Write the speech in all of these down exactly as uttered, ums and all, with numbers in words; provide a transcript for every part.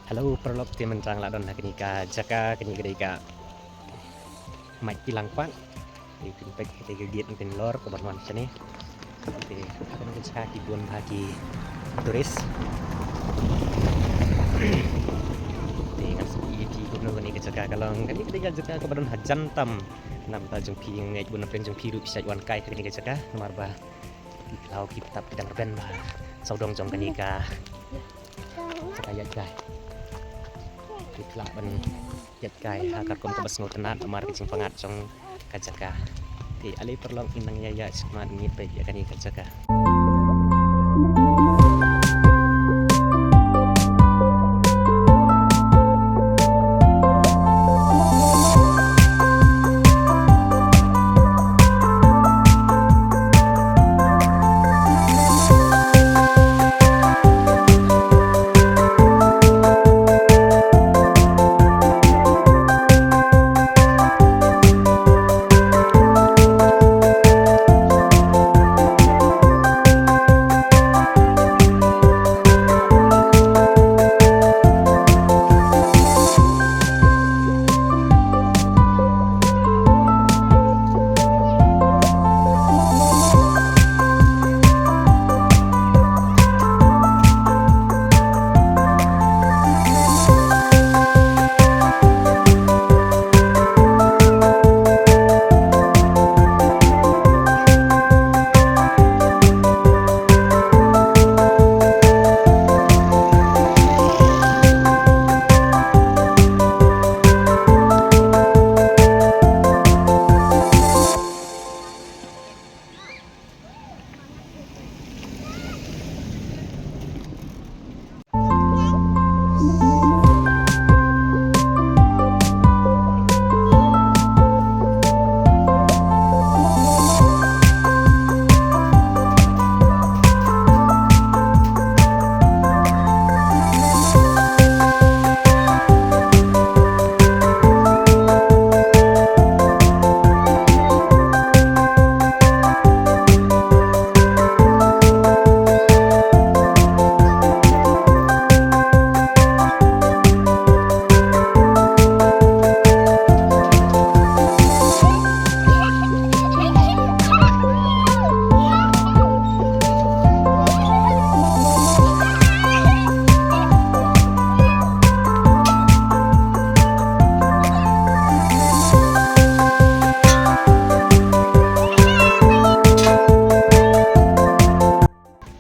Hello paralok, te mynta nga la don ha kane ka jaka, kane ka dei ka Maitpilangpat. Te phin peit, kane ka gate phin lor kaban wan shane. Te ha kane ka jaka ki bun bha ki tourist. Te ngan sa pyni ïa phi kumno kane ka jaka ka long. Kane ka dei ka jaka kaba don hajan tam. Namar ba jong phi, nga ngeit bun na pdeng jong phi ruh phi shait wan kai ha kane ka jaka, namar ba ki khlaw ki btap ki dang rben bha sawdong jong kane ka jaka ïaid kai. Ki lah ban ïaid kai ha ka rukom kaba sngewtynnat namar ka jingpyngngad jong ka jaka. Te ale paralok, ngin nang ïaid ïaid shakhmat, ngin peit ïa kane ka jaka.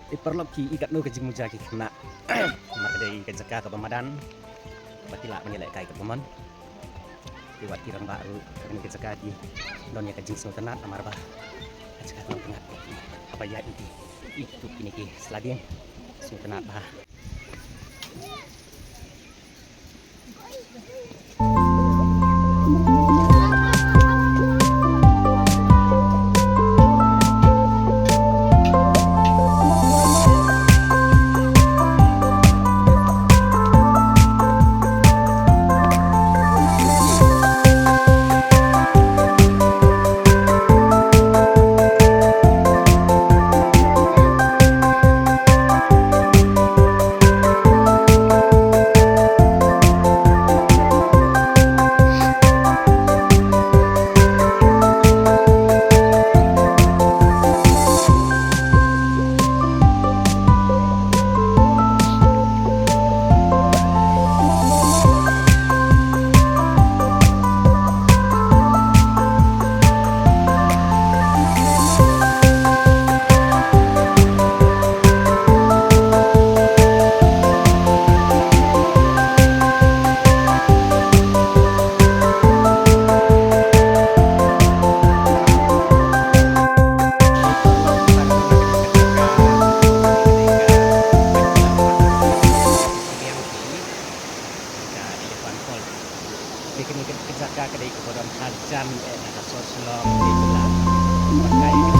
Te paralok, ki i katno ka jingmuja ki khynnah. Namar ka dei ka jaka kaba madan, ba ki lah ban ïalehkai katba mon. Te wat ki rangbah ruh ha kane ka jaka ki don ïa ka jingsngewtynnat namar ba ka jaka ka long pyngngad. Haba ïaid ïa ki, i tup kine ki sla dieng, sngewtynnat bha. Ka Elephant Fall. Te kane ka jaka ka dei kaba don hajan eh na ka sor Shillong, te ka la pakai ka